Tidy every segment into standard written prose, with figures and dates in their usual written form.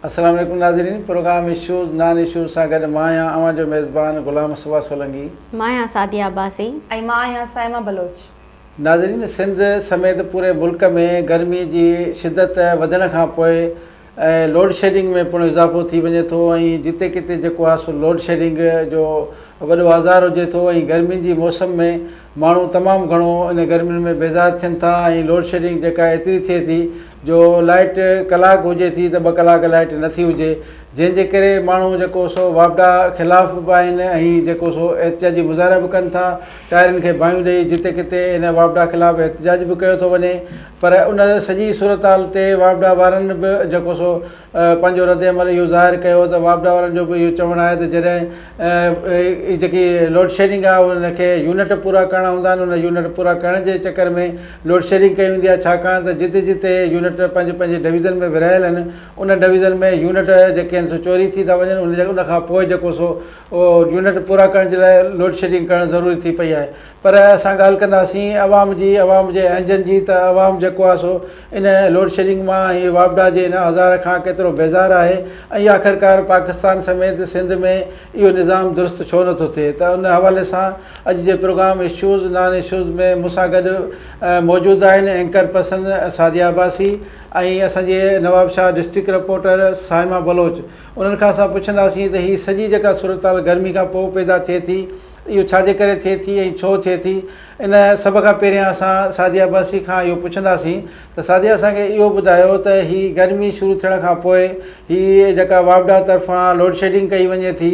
السلام عليڪم ناظرين پروگرام اشوز نان اشوز سان گڏ مان آهيان اوهان جو ميزبان غلام مصطفيٰ سولنگي. مان آهيان سعديه عباسي. ۽ مان آهيان صائمه بلوچ. ناظرين سنڌ سميت پوري ملڪ ۾ گرمي جي شدت وڌڻ کان پوء لوڊشيڊنگ ۾ پڻ اضافو ٿي وڃي ٿو ۽ جتي ڪٿي جيڪو آهي سو لوڊشيڊنگ جو وڏو آزار هجي ٿو ۽ گرمين جي موسم ۾ ماڻهو تمام گهڻو ان گرمين ۾ بيزار ٿين ٿا ۽ لوڊشيڊنگ جيڪا ايتري ٿئي ٿي جو لائيٽ ڪلاڪ هجي ٿي ته ٻه ڪلاڪ لائيٽ نٿي هجي جنهن جي ڪري ماڻهو جيڪو سو واپڊا خلاف به آهن ۽ جيڪو سو احتجاجي مظاهرا به ڪن ٿا ٽائرن کي باهيون ڏئي جتي ڪٿي ان واپڊا خلاف احتجاج به ڪيو ٿو وڃي پر ان سڄي صورتحال تي واپڊا وارن به جيڪو سو پنهنجو رد عمل اهو ظاهر ڪيو ته واپڊا وارن جو به اهو چوڻ آهي ته جڏهن جيڪي لوڊشيڊنگ آهي ان کي يونٽ پورا ڪرڻا هوندا آهن ان يونٽ پورا ڪرڻ جي چڪر ۾ لوڊشيڊنگ ڪئي ويندي آهي ڇاڪاڻ ته جتي جتي يونٽ پنهنجي پنهنجي ڊويزن ۾ ورهايل آهن ان ڊويزن ۾ يونٽ جيڪي آهن سو چوري ٿي ٿا وڃن ان کان پوء جيڪو سو يونٽ پورا ڪرڻ جي لاء لوڊشيڊنگ ڪرڻ ضروري ٿي پئي آهي پر اسان ڳالهه ڪنداسين عوام جي، عوام جي اهنجن جي ته عوام جيڪو آهي سو ان لوڊشيڊنگ مان ۽ واپڊا جي ان آزار کان ڪيترو بيزار آهي ۽ آخرڪار پاڪستان سميت سنڌ ۾ اهو نظام درست ڇو نه ٿو ٿئي ته ان حوالي سان اڄ جي پروگرام اشوز نان اشوز ۾ مون سان گڏ موجود آهن اينڪر پرسن سعديه عباسي ۽ اسان جي نوابشاهه ڊسٽرڪٽ رپورٽر صائمه بلوچ انهن کان اسان پڇنداسين ته هي سڄي جيڪا صورتحال گرمي کان پوء پيدا ٿئي ٿي اهو ڇا جي ڪري ٿئي ٿي ۽ ڇو ٿئي ٿي؟ ان سڀ کان پهريان اسان سعديه عباسي کان اهو پڇنداسين ته سعديه اسان کي اهو ٻڌايو ته هي گرمي شروع ٿيڻ کان پوء هي جيڪا واپڊا طرفان لوڊشيڊنگ ڪئي وڃي ٿي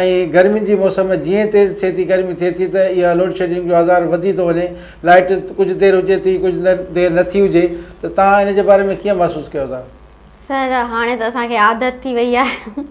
۽ گرمين جي موسم جيئن تيز ٿئي ٿي گرمي ٿئي ٿي ته اها لوڊشيڊنگ جو آزار وڌي ٿو وڃي لائيٽ ڪجهه دير هجي ٿي ڪجهه دير نٿي هجي ته توهان ان جي باري ۾ ڪيئن محسوس ڪيو ٿا؟ سر هاڻي ته اسان کي عادت ٿي وئي آهي.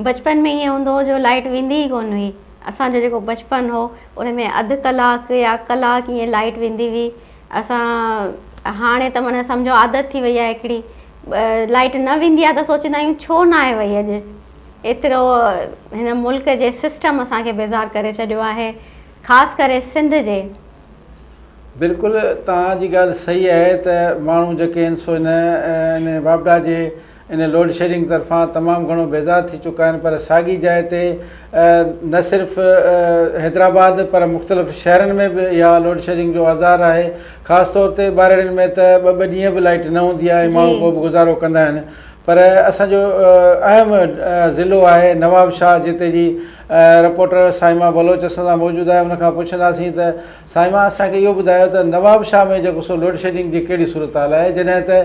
بچپن ۾ ائين هوندو هو جو لائيٽ ويندي ئي ڪونه هئي. اسان جو جيڪو بچپن هو ان ۾ اڌ ڪلاڪ يا ڪلاڪ ائين لائيٽ ويندي هئي. اسان هاڻي ته معنيٰ سمجهو عادت ٿي وئي آهي هڪڙي لائيٽ نه ويندي آهي ته سوچيندا آهيون ڇو ناهي وئي اڄ. ايترو هن ملڪ جي سسٽم اسان کي بيزار ڪري ڇڏيو آهي خاص ڪري سنڌ جي. بلڪل توهان جي ڳالهه صحيح آهي ته ماڻهو جيڪي آهن سو هن واپڊا جي ان لوڊشيڊنگ طرفان تمام گهڻو بيزار ٿي چڪا آهن پر ساڳي جاء تي نه صرف حيدرآباد پر مختلف شهرن ۾ به اها لوڊشيڊنگ جو آزار آهي خاص طور تي ٻهراڙين ۾ ته ٻه ٻه ڏينهن به لائيٽ نه هوندي آهي ۽ ماڻهو پوء به گذارو ڪندا آهن پر اسان جو اهم ضلعو آهي نواب شاهه جتي جي رپورٽر صائمه بلوچ اسان سان موجود آهي ان کان پڇنداسين ته صائمه اسان کي اهو ٻڌايو ته نوابشاهه ۾ جيڪو سو لوڊشيڊنگ جي ڪهڙي صورتحال آهي جڏهن ته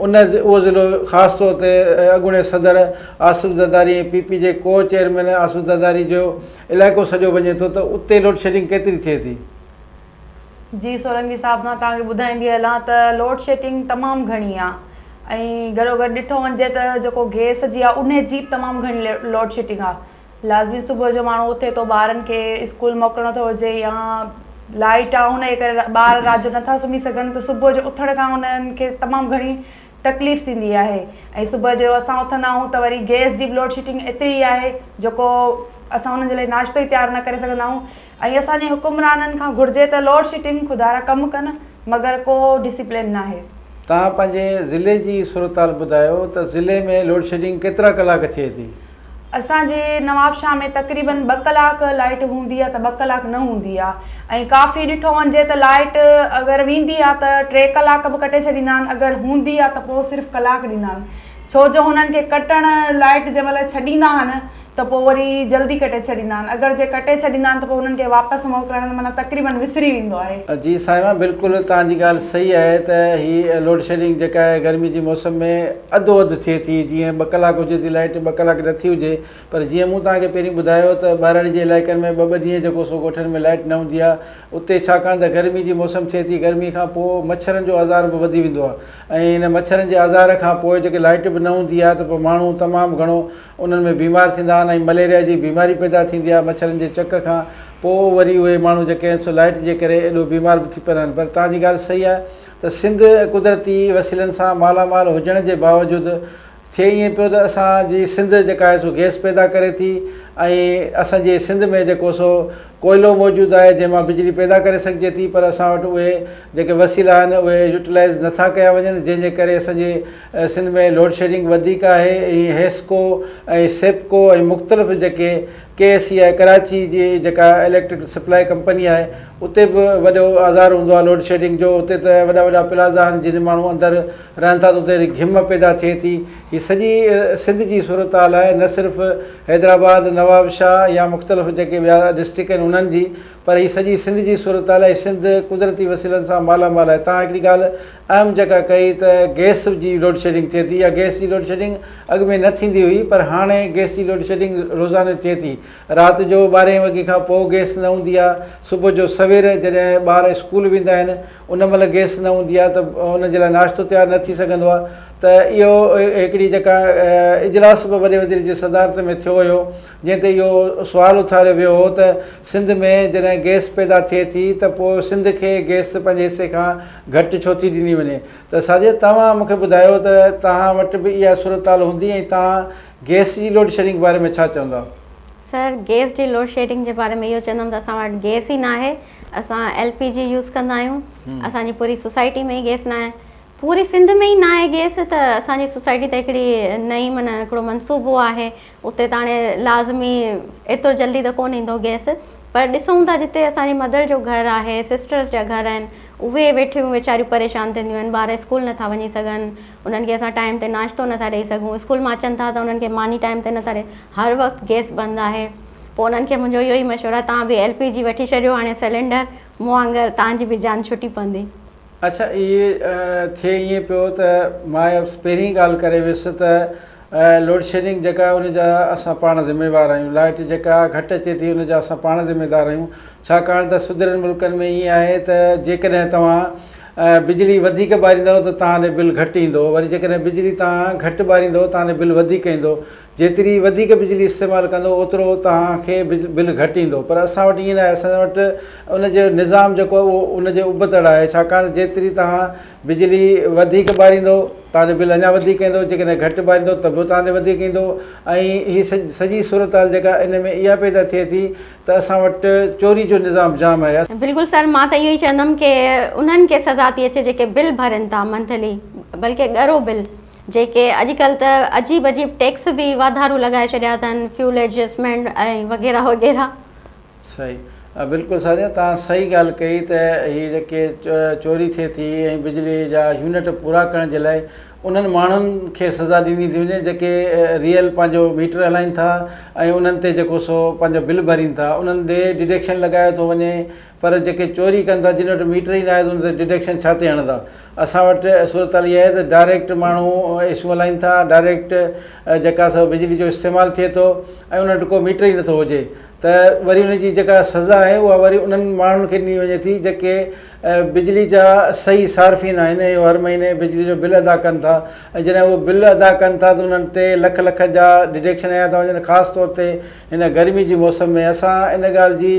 ان اهو ضلعو خاص طور تي اڳوڻي صدر آصف زرداري ۽ پي پي جي ڪو چيئرمين آصف زرداري جو علائقو سڏيو وڃي ٿو ته اتي لوڊشيڊنگ ڪيتري ٿئي ٿي؟ جي سولنگي صاحب مان توهان کي ٻڌائيندي هلان ته لوڊشيڊنگ تمام گهڻي آ ۽ گڏوگڏ ڏٺو وڃجي ته جيڪو گيس جي آ انهي جي به تمام گهڻي لوڊشيڊنگ آ لازمي صبح جو ماڻهو اٿي ٿو ٻارن کي اسڪول موڪلڻو ٿو هجي يا لائيٽ آ ان جي ڪري ٻار رات جو نٿا سمهي سگهن ته صبح جو اٿڻ کان انهن کي تمام گهڻي تڪليف ٿيندي آهي ۽ صبح جو اسان اٿندا آهيون ته وري گيس جي به لوڊ شيڊنگ ايتري ئي آهي جيڪو اسان انهن جي لاء ناشتو ئي تيار نه ڪري سگهندا آهيون ۽ اسان جي حڪمرانن کان گهرجي ته لوڊ شيڊنگ خدارا ڪم ڪن مگر ڪو ڊسيپلين ناهي. توهان پنهنجي ضلعي جي صورتحال ٻڌايو ته ضلعي ۾ لوڊشيڊنگ ڪيترا ڪلاڪ ٿئي ٿي؟ اسان جي نوابشاهه ۾ تقريبن ٻه ڪلاڪ لائيٽ هوندي آ ته ٻه ڪلاڪ نه هوندي آ ۽ ڪافي ڏٺو وڃجي ته لائيٽ اگر ويندي آ ته ٽي ڪلاڪ به ڪٽي ڇڏيندا آهن اگر هوندي آ ته پوء صرف ڪلاڪ ڏيندا آهن ڇو جو هنن کي ڪٽڻ لائيٽ جنهن مهل ڇڏيندا آهن ته پوء وري جلدي ڪٽي ڇڏيندا آهن اگر جي ڪٽي ڇڏيندا آهن ته پوء هنن کي واپس موڪلڻ معنيٰ تقريبن وسري ويندو آهي. جي صائمه بلڪل توهان جي ڳالهه صحيح آهي ته هي لوڊشيڊنگ جيڪا آهي گرمي جي موسم ۾ اڌو اڌ ٿئي ٿي جيئن ٻه ڪلاڪ هجي ٿي لائيٽ ٻه ڪلاڪ نٿي هجي پر جيئن مون توهان کي پهرين ٻڌايو ته ٻهراڙي جي علائقن ۾ ٻه ٻه ڏينهن جيڪو سو ڳوٺن ۾ لائيٽ نه هوندي آهي اتي ڇاڪاڻ ته گرمي جي موسم ٿئي ٿي گرمي کان پوء مڇرن جو آزار به وڌي ويندو آهي ۽ ان مڇرن جي آزار کان پوء جيڪي لائيٽ به نه هوندي آهي ته پوء ماڻهو تمام گهڻو انهن ۾ بيمار ٿيندا آهن ۽ مليريا جي بيماري پيدا ٿيندي آهي مڇرن جي چڪ کان پوء وري اهي ماڻهو جيڪي آهن سو لائيٽ جي ڪري ايڏو بيمار به ٿي پوندا آهن پر توهان جي ڳالهه صحيح آهي ته سنڌ قدرتي وسيلن سان مالا مال هجڻ جي باوجود ٿئي ائين پيو ته اسان جي سنڌ جيڪا آهي سو گئس پيدا ڪري ٿي ۽ اسان جي سنڌ ۾ جيڪو سو ڪوئلو موجود آهي جنهن مان بجلي پيدا ڪري سگهجي ٿي پر اسان وٽ اهي جيڪي وسيلا آهن اهي يوٽيلائيز نٿا ڪيا وڃن جنهن جي ڪري اسان جي سنڌ ۾ لوڊشيڊنگ وڌيڪ آهي ۽ حيسڪو ۽ سيپڪو ۽ مختلف جيڪي ڪي ايس سي آهي ڪراچي جي جيڪا اليڪٽرڪ سپلائي ڪمپني آهي اتي به وڏو آزار هوندو آهي لوڊشيڊنگ جو اتي ته وڏا وڏا پلازا آهن جن ماڻهو اندر رهن ٿا ته اتي گهم پيدا ٿئي ٿي. هي سڄي سنڌ جي صورتحال آهي نه صرف حيدرآباد، نوابشاهه يا مختلف جيڪي ٻيا ڊسٽرڪٽ آهن انهن جي پر هي سڄي سنڌ جي صورتحال آهي. سنڌ قدرتي وسيلن سان مالا مال آهي. توهان هڪڙي ڳالهه اهم جيڪا ڪئي ته گئس جي لوڊشيڊنگ ٿئي ٿي. اها گئس جي لوڊشيڊنگ اڳ ۾ نه ٿيندي هئي پر هاڻي گئس جي لوڊشيڊنگ روزاني ٿئي ٿي. رات جو ٻارهين وڳي کان پوء گئس نه هوندي آهي. صبح جو سوير جڏهن ٻار اسڪول ويندا آهن ان مهل گئس نه هوندي آهي ته ان جي لاء ناشتو تيار نه ٿي سگهندو آهي ته اهو هڪڙي جيڪا اجلاس به وڏي وزير جي صدارت ۾ ٿيو هيو جنهن تي اهو سوال اٿاريو ويو هو ته سنڌ ۾ جڏهن گئس پيدا ٿئي ٿي ته پوء سنڌ کي گئس پنهنجي حصي کان گهٽ ڇو ٿي ڏني وڃي ته ساجد توهان مون کي ٻڌايو ته توهان وٽ به اها صورتحال هوندي ۽ توهان گئس جي لوڊشيڊنگ باري ۾ ڇا چوندا؟ سر گيس جي لوڊشيڊنگ جي باري ۾ اهو چوندم ته اسان وٽ گيس ئي ناهي اسان ايل پي جي يوز ڪندا آهيون اسان جي پوري سوسائٽي ۾ ئي گيس ناهي پوري سنڌ ۾ ئي ناهي گيس ته اسان جي سوسائٽي ته هڪڙي نئين معنيٰ هڪڙو منصوبو آهي اتي ته هاڻي لازمي ايترو جلدي ته ڪونه ايندو گيس پر ڏسون ٿا جتي اسان جي مدر جو گهر آهي سسٽرس جا گهر آهن اهي ويٺيون ويچاريون پريشان ٿينديون آهن ٻار اسڪول نٿا وڃي سگهن انهن کي اسان ٽائيم تي ناشتو نٿا ڏئي سگهون اسڪول مان اچن ٿا ته انهن کي ماني ٽائيم تي نٿا ڏئي هر وقت گيس بند آهي پوء انهن کي منهنجو اهو ئي مشورو آهي توهان به ايل پي جي وٺي ڇڏيو هاڻي سلينڊر مون وانگر توهان جي به جان ڇٽي پوندي. اڇا اهي ٿئي ائين پيو ته مان پهرين ڳالهه ڪري ويس ته لوڊشيڊنگ جيڪا ان جا اسان پاڻ ذميوار آهيون لائٽ جيڪا گهٽ اچي ٿي ان جا اسان پاڻ ذميدار آهيون ڇاڪاڻ ته سڌريل ملڪن ۾ ائين آهي ته جيڪڏهن توهان بجلي وڌيڪ ٻاريندؤ ته توهان ڏي بل گهٽ ايندو وري جيڪڏهن بجلي توهان گهٽ ٻاريندؤ توهان ڏي بل وڌيڪ ايندو جيتري وڌيڪ بجلي استعمال ڪندو اوترو توهان کي بل گهٽ ايندو پر اسان وٽ ائين ناهي اسان وٽ ان جو نظام جيڪو آهي اهو ان جي ابتڙ آهي ڇاڪاڻ ته جيتري توهان بجلي وڌيڪ ٻاريندو توهان جو بل اڃا وڌيڪ ايندو جيڪڏهن گهٽ ٻاريندو ته به توهان تي وڌيڪ ايندو ۽ هي سڄي صورتحال جيڪا ان ۾ اها پيدا ٿئي ٿي ته اسان وٽ چوري جو نظام جام آهي. بلڪل سر مان ته اهو ئي چوندم ڪي انهن کي سزا ٿي اچي جيڪي بل ڀرين ٿا منٿلي بلڪه ڳرو بل جيڪي اڄڪلهه ته عجيب عجيب ٽيڪس به واڌارو لڳائي ڇڏيا اٿن فيول ايڊجسٽمينٽ ۽ وغيره وغيره. صحيح بلڪل ساجده توهان صحيح ڳالهه ڪئي ته هي جيڪي چوري ٿئي ٿي ۽ بجلي جا يونٽ پورا ڪرڻ جي لاء انهن ماڻهن کي سزا ڏني ٿي وڃي جيڪي ريئل پنهنجو ميٽر هلائين ٿا ۽ انهن تي جيڪو سو پنهنجو بل ڀرين ٿا انهن ڏي ڊڊيڪشن لڳايو ٿو وڃي پر جيڪي چوري ڪن ٿا جن وٽ ميٽر ئي ناهي ته ان تي ڊڊيڪشن ڇا تي هڻندا اسان وٽ صورتحال اها آهي ته ڊائريڪٽ ماڻهو ايسيون هلائين ٿا ڊائريڪٽ جيڪا سو بجلي جو استعمال ٿئي ٿو ۽ انهن وٽ ڪو ميٽر ئي نٿو هجي ته وري ان جي جيڪا سزا آهي اها وري انهن ماڻهن کي ڏني وڃي ٿي جيڪي بجلي جا صحيح صارفين آهن ۽ هر مهيني بجلي جو بل ادا ڪن ٿا ۽ جڏهن اهو بل ادا ڪن ٿا ته انهن تي لک لک جا ڊڊيڪشن هنيا ٿا وڃن خاص طور تي هن گرمي جي موسم ۾ اسان ان ڳالهه جي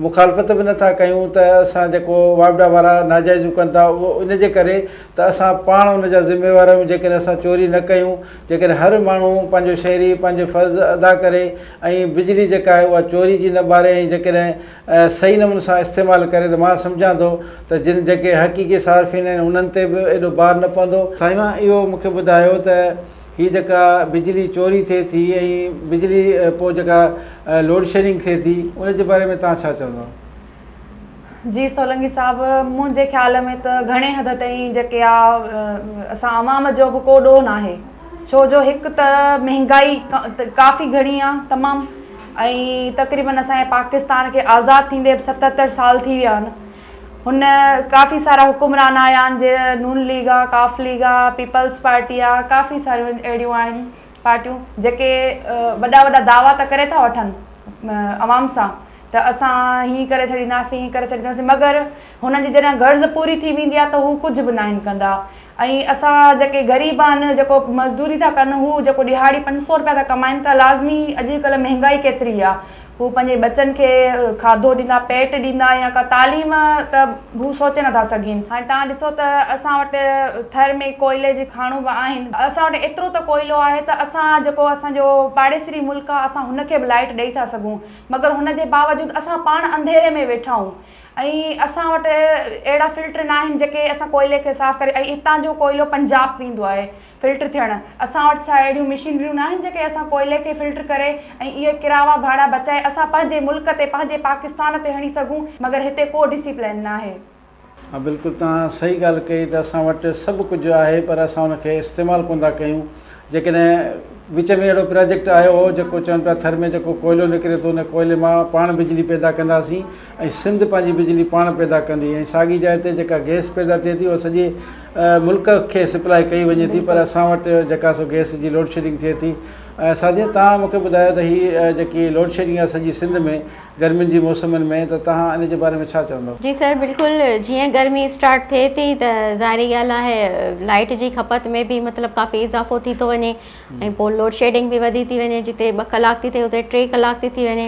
مخالفت به نٿا ڪيون ته اسان جيڪو واپڊا وارا ناجائزيون ڪن ٿا اهو ان جي ڪري ته اسان پاڻ ان جا ذميوار آهيون جيڪڏهن اسان چوري نه ڪيون جيڪڏهن هر ماڻهو پنهنجو شهري پنهنجو فرض ادا ڪري ۽ بجلي جيڪا آهي اها چوري جي نه ٻاري ۽ جيڪڏهن صحيح نموني سان استعمال ڪري ته مان سمجهان ٿو ته جن جيڪي حقيقي صارفين آهن انهن تي به ايڏو بار نه پوندو. صائمه اهو مون کي ٻڌايو ته هي جيڪا بجلي چوري ٿئي ٿي ۽ بجلي پوء جيڪا لوڊشيڊنگ ٿئي ٿي ان جي باري ۾ توهان ڇا چوندؤ؟ جي سولنگي صاحب منهنجي خيال ۾ ته گهڻي حد تائين جيڪي آ اسان عوام جو به ڪو ڏوهه ناهي ڇو جو هڪ ته مهنگائي ڪافي گهڻي آ تمام ۽ تقريبن اسان جي پاڪستان کي آزاد ٿيندي به 77 سال ٿي ويا آهن هن ڪافي سارا حڪمران آيا آهن جي نون ليگ آ ڪاف ليگ آ پيپلز پارٽي آ ڪافي ساريون اهڙيون آهن پارٽيون جيڪي وڏا وڏا دعويٰ ته ڪري ٿا وٺن عوام سان ته اسان هي ڪري ڇڏينداسين هي ڪري ڇڏينداسين مگر هنن جي جڏهن غرض پوري ٿي ويندي آ ته هو ڪجهه به ناهن ڪندا ۽ اسان جيڪي غريب آهن جيڪو مزدوري ٿا ڪن هو جيڪو ڏهاڙي 500 روپيا ٿا ڪمائن ته لازمي اڄ ڪلهه مهنگائي ڪيتري آ هو پنهنجي ٻچن کي کاڌو ڏيندا، پيٽ ڏيندا يا ڪا تعليم ته هو سوچي نٿا سگهين. هاڻي توهان ڏسو ته اسان وٽ ٿر ۾ ڪوئلي جي کاڻون به آهن. اسان وٽ ايترو ته ڪوئلو آهي ته اسان جيڪو اسان جو پاڙيسري ملڪ آهي اسان هن کي به لائيٽ ڏئي ٿا سگهون مگر هن جي باوجود اسان پاڻ انڌيري ۾ ويٺا آهيون ۽ اسان وٽ اهڙا فلٽر ناهن جيڪي اسان ڪوئلي کي صاف ڪري ۽ هتان جو ڪوئلو پنجاب ويندو آهي فلٽر ٿيڻ اسان وٽ ڇا اهڙيون مشينريون ناهن جيڪي اسان ڪوئلي کي فلٽر ڪري ۽ اهي ڪراوا ڀاڙا بچائي اسان پنهنجي ملڪ تي پنهنجي پاڪستان تي هڻي سگهون مگر هتي ڪو ڊسيپلين ناهي. ها بلڪل توهان صحيح ڳالهه ڪئي ته اسان وٽ سڀ ڪجهه آهي پر اسان ان کي استعمال ڪونه ٿا ڪيون جيڪڏهن وچ ۾ اهڙو پراجيڪٽ آيو هو جيڪو چون پيا ٿر ۾ جيڪو ڪوئلو نڪري ٿو ان ڪوئلي مان پاڻ بجلي پيدا ڪنداسين ۽ سنڌ پنهنجي بجلي پاڻ پيدا ڪندي ۽ ساڳي جاء تي جيڪا گئس پيدا ٿئي ٿي اها سڄي ملڪ کي سپلائي ڪئي وڃي ٿي پر اسان وٽ جيڪا سو گئس جي لوڊشيڊنگ ٿئي ٿي ۽ ساجد توهان مون کي ٻڌايو ته هي جيڪي لوڊشيڊنگ آهي سڄي سنڌ ۾ گرمين جي موسمن ۾ ته توهان ان جي باري ۾ ڇا چوندؤ؟ جي سر بلڪل جيئن گرمي اسٽارٽ ٿئي ٿي ته ظاهري ڳالهه آهي لائيٽ جي کپت ۾ به مطلب ڪافي اضافو ٿي ٿو وڃي ۽ پوء لوڊشيڊنگ به وڌي ٿي وڃي جتي ٻه ڪلاڪ ٿي ٿئي اتي ٽي ڪلاڪ ٿي ٿي وڃي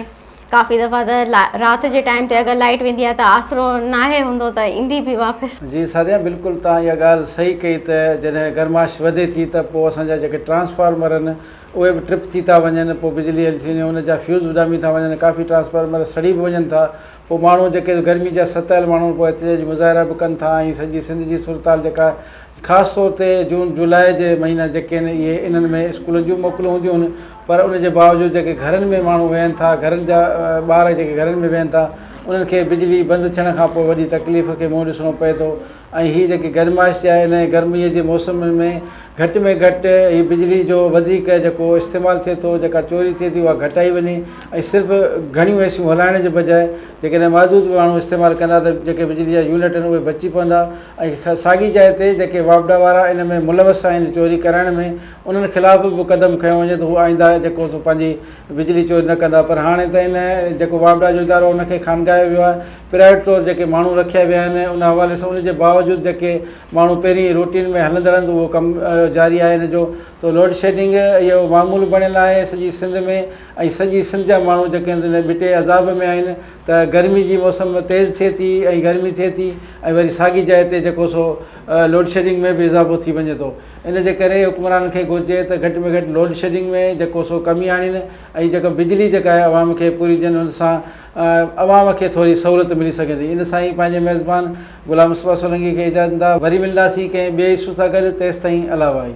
ڪافي دفعا ته رات جي ٽائيم تي اگر لائيٽ ويندي آهي ته آسرو ناهي هوندو ته ايندي به واپس. جي ساديا بلڪل توهان اها ڳالهه صحيح ڪئي ته جڏهن گرمائش وڌي ٿي ته پوء اسان جا جيڪي ٽرانسفارمر آهن اهي به ٽرپ ٿي ٿا وڃن پوء بجلي هلي ٿي وڃي ان جا فيوز اڏامي ٿا وڃن ڪافي ٽرانسفارمر سڙي به وڃن ٿا پوء ماڻهو جيڪي گرمي جا ستايل ماڻهو پوء احتجاجي مظاهرا به ڪن ٿا ۽ سڄي سنڌ جي صورتحال جيڪا خاص طور تي جون جولاء جي مهينا جيڪي آهن اهي انهن ۾ اسڪولن جون موڪلون هونديون آهن پر ان جي باوجود جيڪي گهرن ۾ ماڻهو ويهن ٿا گهرن جا ٻار جيڪي گهرن ۾ ويهن ٿا انهن کي بجلي بند ٿيڻ کان پوء وڏي تڪليف کي منهن ڏسڻو پئي ٿو ۽ هي جيڪي گرمائش جي آهي ان گرمي جي موسم ۾ گهٽ ۾ گهٽ هي بجلي جو وڌيڪ جيڪو استعمال ٿئي ٿو جيڪا چوري ٿئي ٿي اها گهٽائي وڃي ۽ صرف گهڻيون اي سيون هلائڻ جي بجاء جيڪڏهن محدود ماڻهو استعمال ڪندا ته جيڪي بجلي جا يونٽ آهن اهي بچي پوندا ۽ ساڳي جاء تي جيڪي واپڊا وارا ان ۾ ملوث آهن چوري ڪرائڻ ۾ انهن خلاف به قدم کنيو وڃي ته هو آئنده جيڪو سو پنهنجي بجلي چوري نه ڪندا پر هاڻي ته ان جيڪو واپڊا جو ادارو ان کي خانگايو ويو آهي پرائيويٽ طور جيڪي ماڻهو رکيا ويا آهن ان حوالي سان ان جي باوجود جيڪي ماڻهو پهرين روٽين ۾ هلندڙ آهن ته اهو ڪم جاري آهي ان جو ته لوڊشيڊنگ اهو معمول بڻيل آهي سڄي سنڌ ۾ ۽ سڄي سنڌ جا ماڻهو جيڪي آهن ان ٻٽي عذاب ۾ آهن ته گرمي جي موسم تيز ٿئي ٿي ۽ گرمي ٿئي ٿي ۽ وري ساڳي جاء تي جيڪو سو لوڊشيڊنگ ۾ به اضافو ٿي وڃي ٿو ان جي ڪري حڪمرانن کي گهرجي ته گهٽ ۾ گهٽ لوڊشيڊنگ ۾ جيڪو سو ڪمي آڻين ۽ جيڪا بجلي جيڪا آهي عوام کي پوري ڏين ان سان عوام کي ٿوري سهولت ملي سگهندي ان سان ئي پنهنجي ميزبان غلام مصطفيٰ سولنگي کي اجازت ڏيندا وري ملنداسين ڪنهن ٻئي اشو سان گڏ تيستائين الله واهي.